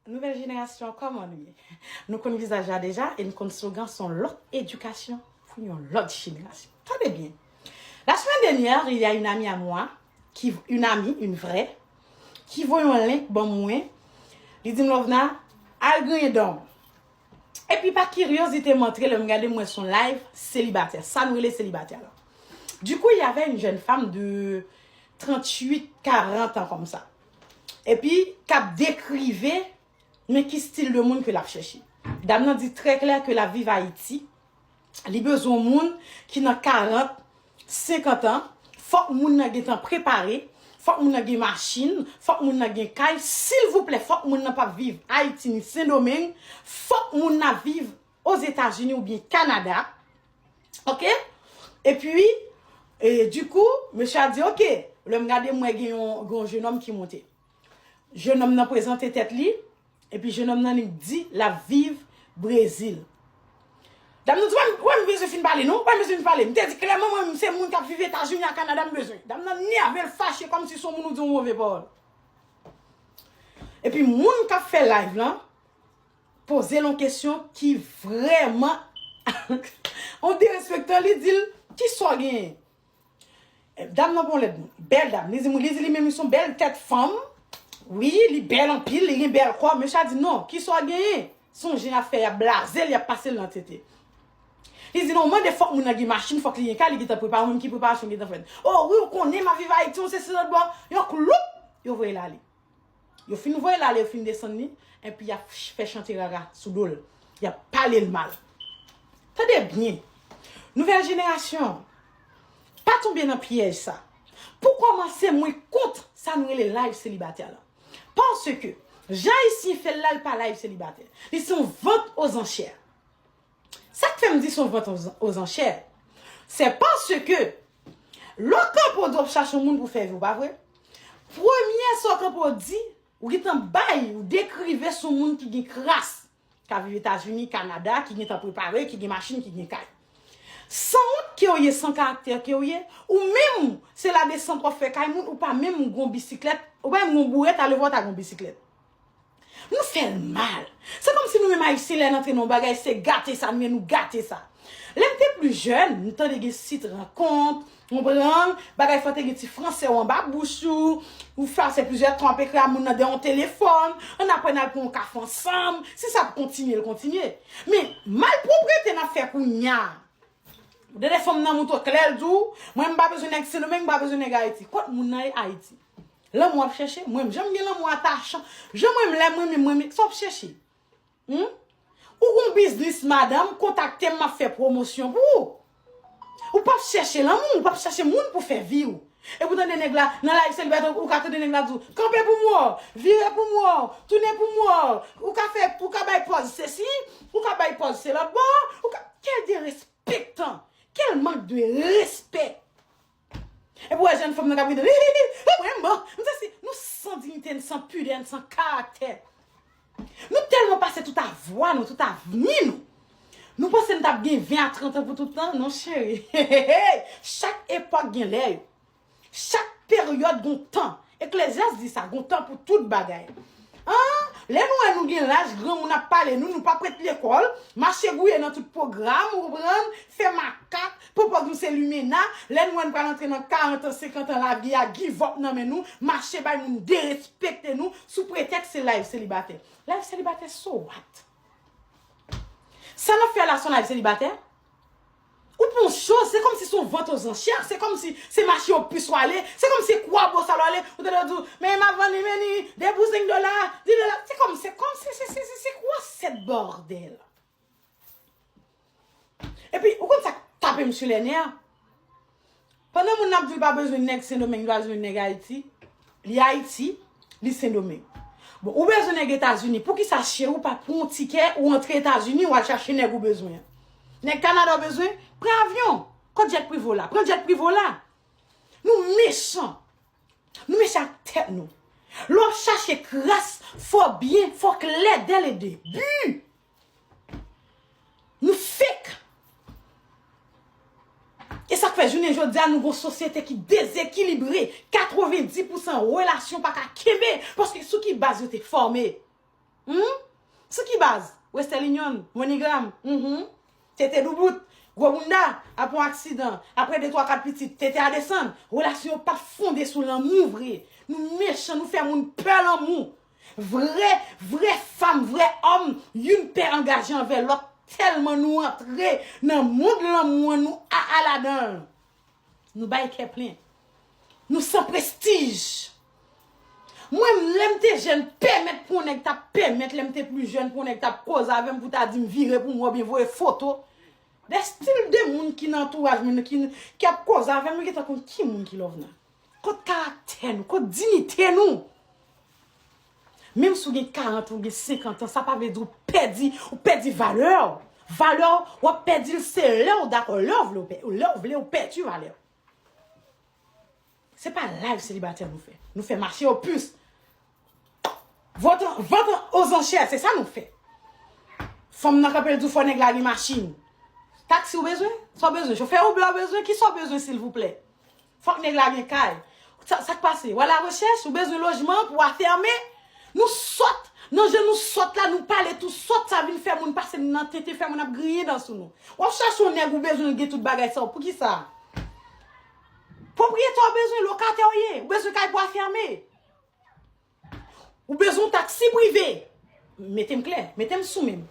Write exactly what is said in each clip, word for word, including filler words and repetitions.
Nouvelle génération, comment nous? Nous connaissons visage déjà et nous connaissons slogan son l'autre éducation pour une autre génération. Tendez bien. La semaine dernière, il y a une amie à moi, qui, une amie, une vraie, ki voye yon link ban mwen. Li di m, Lovna, al griyen dan w. Epi pa kiryozite m antre, lè m gade m wè son live selibatè. Sa nou rele selibatè la. Du coup, il y avait une jeune femme de trente-huit, quarante ans comme ça. Epi k ap dekrive men ki stil de moun ke l ap chèche. Dam nan di trè klè ke l ap viv Ayiti. Li bezwen yon moun ki nan karant, senkant an. Fòk moun nan gentan prepare. Fòk moun nan gen machin. Fòk moun nan gen kay. Silvouplè, fòk moun nan p ap viv Ayiti ni Sendomeng. Fòk moun nan viv Ozetazini oubyen Kanada. Oke? Epi, e, du coup, mesye a di, oke. Lè m gade, m wè gen yon, gen yon jenòm ki monte. Jenòm nan prezante tèt li. Epi jenòm nan li di l ap viv Brezil. Dam nan di, wè m, wè m bezwen fin pale, non? Wè m bezwen fin pale. M te di klèman, mwen, se moun k ap viv Etazini ak Kanada m bezwen. Dam nan nève l fache kòmsi se yon moun ou di yon move pawòl. Epi moun k ap fè live lan, poze l yon kesyon ki vrèman yon derespektan, li di l, kisa w genyen? Dam nan bon lèd moun. Bèl dam. Li di, li di li menm li se yon bèl tèt fanm. Wi, li bèl anpil, li gen bèl kò. Mesye a di, non, kisa w genyen? Se yon jan y ap fè, y ap blaze l, y ap pase l nan tete. Li di, non, mande fòk moun nan gen machin, fòk li gen kay, li gentan prepare, ou menm ki preparasyon gentan fèt. O wi, ou konnen m ap viv Ayiti, yon sesi lòt bò, yon kloup, yo voye l ale. Yo fin voye l ale, yo fin desann li, epi y ap ch- fè chante rara sou do l. Y ap pale l mal. Tande byen. Nouvèl jenerasyon, pa tonbe nan pyèj sa. Pou kòmanse, mwen kont sa nou rele live selibatè la. Paske, jan Ayisyen fè l la, l pa live selibatè. Li se yon vant ozanchè. Sa k fè m di se yon vant ozanchè, se paske lè w kanpe w di w ap chache yon moun pou fè vi w, pa vre? Premye sa w kanpe w di, ou gentan bay, ou dekrive se yon moun ki gen kras, k ap viv Etazini, Kanada, ki gentan prepare, ki gen machin, ki gen kay. Sanwont ke w ye, san karaktè ke w ye, ou menm, se ladesant w ap fè kay moun, ou pa menm gon bisiklèt, ou pa menm gon bourèt, alevwa w ta gon bisiklèt. Nou fè l mal. Se kòmsi nou menm Ayisyen, lè n antre nan yon bagay, se gate sa, nou ye, nou gate sa. Lè m te pli jèn, m tande gen sit rankont, konprann, bagay fò te gen ti franse w anba bouch ou, ou pase plizyè tan w ap ekri a moun nan dèyè yon telefòn, ann aprann al pran yon kafe ansanm, si sa ap kontinye, l kontinye. Men, malpwoprete n ap fè kounye a. Dede fanm nan moutre w klè, l di w, mwen m pa bezwen nèg Sendomeng, m pa bezwen nèg Ayiti. Kot moun nan ye Ayiti? Lanmou w ap chèche? Mwen menm, jan m gen lanmou atachan, jan mwen menm lè mwen menm, mwen menm, sa w ap chèche? Hmm? Ou gon biznis, madanm, kontakte m, m ap fè pwomosyon pou ou. Ou p ap chèche lanmou, ou p ap chèche moun pou fè vi w. Epi w tande nèg la, nan live selibatè, ou ka tande nèg la di w, kanpe pou m wè w, vire pou m wè w, tounen pou m wè w. Ou ka fè, ou ka bay pòz sesi, ou ka bay pòz se lòt bò, ou ka, kèl derespektan, kèl mank de respè. Epi w wè jèn fanm nan k ap rete, hi, hi, hi, hi, mwen bon. M santi nou san diyite, n san pidè, n san karaktè. Nou tèlman pase tout avwa nou, tout avni nou. Nou panse n t ap gen ven a trant an pou tout tan? Non, cheri. Chak epòk gen lè yo. Chak peryòd gon tan. Eklezyas di sa, gon tan pou tout bagay. An, lè nou wè nou gen laj, granmoun ap pale nou, nou p ap ret lekòl, mache gouye nan tout pwogram, ou konprann, fè makak, pran pòz nou se limena, lè nou wè nou pral antre nan karant an, senkant an, lavi a give up nan men nou, mache bay moun derespekte nou, sou pretèks se live selibatè. Live selibatè, so what? Sa n ap fè la, se yon live selibatè? Ou pa yon cho, se kòmsi se yon vant ozanchè, se kòmsi se mache opis w ale, se kòmsi se Kwabosal w ale, ou tande yo di w, men m ap vann li, men ni de pou senk dola, dis dola, se kòmsi, se kòmsi, se, se, se, se kwa sèt bòdèl? Epi, ou konn sa k tape m sou lè nè a? Pandan moun nan ap di l pa bezwen nèg Sendomeng, li pa bezwen nèg Ayiti, li Ayiti, li Sendomeng. Bon, ou bezwen nèg Etazini, poukisa cheri w pa pran yon tikè ou antre Etazini, ou al chache nèg ou bezwen an? Nèg Kanada w bezwen? Pran avyon, kot djèt prive w la? Pran djèt prive w la. Nou mechan. Nou mechan ak tèt nou. Lè w ap chache kras, fò byen, fò klè dès le début. Nou fake. E sa k fè jounen jodi a nou gon sosyete ki dezekilibre, katrevendis pousan relasyon pa ka kenbe, paske sou ki baz yo te fòme? Hmm? Sou ki baz? Western Union, MoneyGram, mhm. Tete doubout, gwo bounda, apre yon aksidan, apre de, twa, kat pitit, tete a desann, relasyon yo pa fonde sou lanmou vre. Nou mechan, nou fè moun pè lanmou. Vre, vre fanm, vre òm, youn pè angaje anvè lòt, tèlman nou antre nan mond lanmou an, nou aa ladan l. Nou bay kè plen. Nou san prestij. Mwen, lè m te jèn, pèmèt pou yon nèg t ap pèmèt, lè m te pli jèn, pou yon nèg t ap koze avè m, pou ta di m vire pou mwen, oubyen voye foto. De stil de moun ki nan antouraj mwen, ki, ki ap koze avè m, nou gentan konn ki moun ki love nan. Kot karaktè nou, kot diyite nou? Menm si w gen karant, ou gen senkant an, sa pa vle di ou pèdi, ou pèdi valè w. Valè w, w ap pèdi l se lè w dakò, lè w vle w pè-, lè w vle w pèdi valè w. Se pa live selibatè nou fè. Nou fè mache opis. Vant, vant ozansè, se sa nou fè. Fanm nan kanpe l di w fò nèg la gen machin. Taksi w bezwen? Sa w bezwen? Chofè Uber w bezwen? Kisa w bezwen, silvouplè? Fòk nèg la gen kay. Sa, sa k pase? W al arechèch, ou bezwen lojman pou w afèmen? Nou sòt! Nan jan nou sòt la, nou pale tou sòt, sa vin fè moun pase n nan tenten, fè moun ap griyen dan sou nou. W ap chache yon nèg ou bezwen l gen tout bagay sa yo. Poukisa? Pwopriyetè w bezwen, lokatè w ye, ou bezwen kay pou afèmen. Ou bezwen yon taksi prive. Mete m klè, mete m sou men m.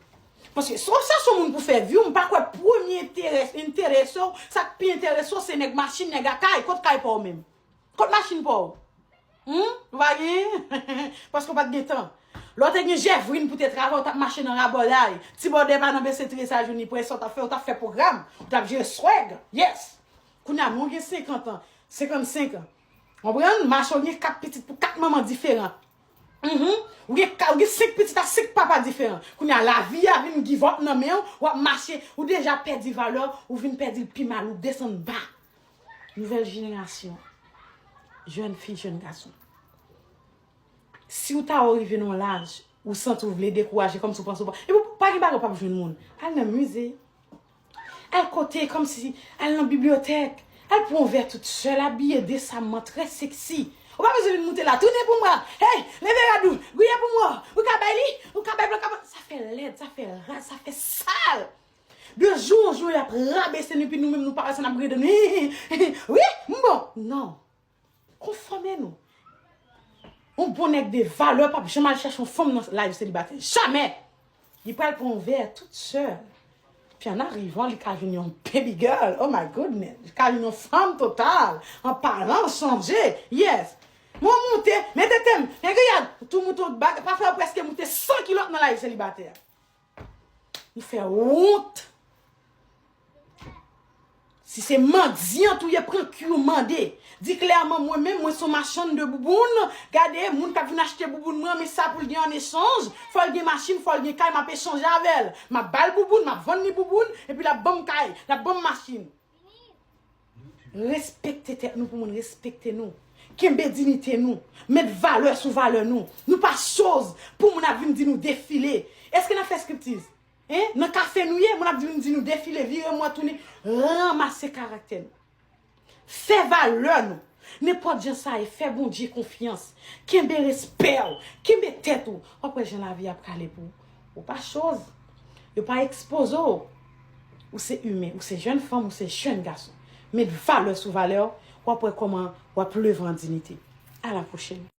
Paske si w chache yon moun pou fè vi w, m pa kwè premye enterè, enterese w, sa k pi enterese w, se nèg machin, nèg a kay. Kot kay pa w menm? Kot machin pa w? Hmm? Ou pa gen? Paske w pa t gen tan. Lè w te gen jèvrin pou te travay, w t ap mache nan rabòday. Ti bòdè pa nan bese tire sa jouni, prensè w t ap fè, w t ap fè pwogram, w t ap jere swag. Yes! Kounye a, men w gen senkant an, senkannsenk an. Konprann? Mache w gen kat pitit pou kat manman diferan. Mhm. Ou gen ka-, ou gen senk pitit a senk papa diferan. Kounye a, lavi a vin give up nan men w, w ap mache, ou deja pèdi valè w, ou vin pèdi l pi mal, ou desann ba. Nouvèl jenerasyon. Jèn fi, jèn gason. Si w ta rive nan yon laj, ou santi w vle dekouraje, kòmsi w panse w pa, epi pa gen bagay w p ap jwenn moun. Al nan mize. Al kote, kòmsi, al nan bibliyotèk. Al pran yon vè tout sèl, abiye desamman, trè seksi. Ou pa bezwen vin moute la. Tounen pou mwen. Hey, leve rad ou. Gouye pou mwen. Ou ka bay li. Ou ka bay blan, ka bay. Sa fè lèd, sa fè raz, sa fè sal. De jou an jou, y ap rabese nou, epi nou menm, nou pa wè sa, n ap griyen dan nou. Wi, m bon. Non. Konfòme nou. Yon bon nèg de valè p ap janm al chèche yon fanm nan live selibatè. Jamè! Li pral pran yon vè tout sèl. Pi an arivan, li ka vin yon baby girl. Oh my goodness. Li ka vin yon fanm total. An palan, chanje. Yes. Mwen moute, men tete m, men griyad, tou moute yon bag, pa fè yo prèske moute san kilòt nan live selibatè. Nou fè wont. Si se mandyan tou ye, pran ki w mande. Di klèman, mwen menm, mwen se yon machann de bouboun. Gade, moun k ap vin achte bouboun mwen, men sa pou l gen an echanj. Fò l gen machin, fò l gen kay, m ap echanje avè l. M ap ba l bouboun, m ap vann li bouboun, epi l ap ban m kay, l ap ban m machin. Respekte tèt nou pou moun respekte nou. Kenbe diyite nou. Met valè sou valè nou. Nou pa choz pou moun ap vin di nou defile. Èske n ap fè striptiz? Hein? Nan kafe nou ye, moun ap di, vin di nou defile, vire mwen tounen. Ranmase karaktè nou. Fè valè nou. Nenpòt jan sa ye, fè Bondye konfyans. Kenbe respè w. Kenbe tèt ou. W ap wè jan lavi a prale pou ou. Ou pa choz. Yo pa ekspoze w. Ou se imen, ou se jèn fanm, ou se jèn gason. Met valè sou valè w, w ap wè kòman w ap leve an diyite. A la pwochèn.